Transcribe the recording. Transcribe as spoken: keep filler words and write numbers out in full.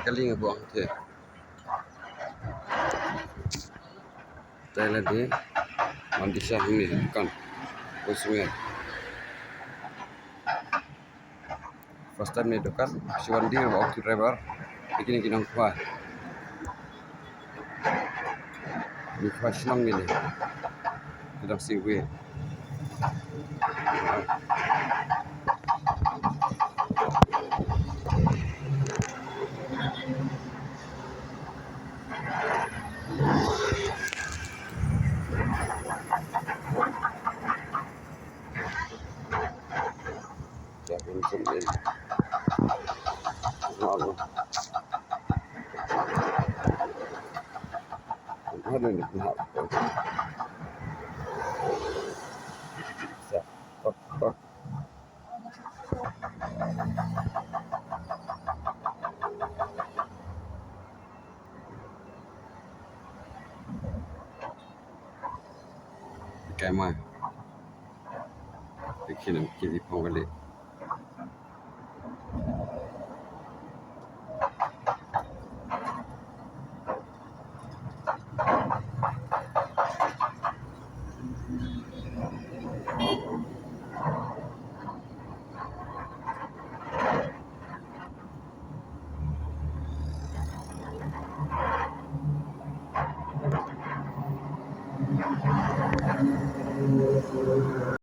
Kali nga buang te. Thailand ni. Mandi sha hini kan. Ko sungai. First time ni dukan, si wan ding ba ong ki driver. Bikin ki nong khwa. Ni khwa shnong ni. Ki dang si we. Kai mai. Bikin kiri pong kali.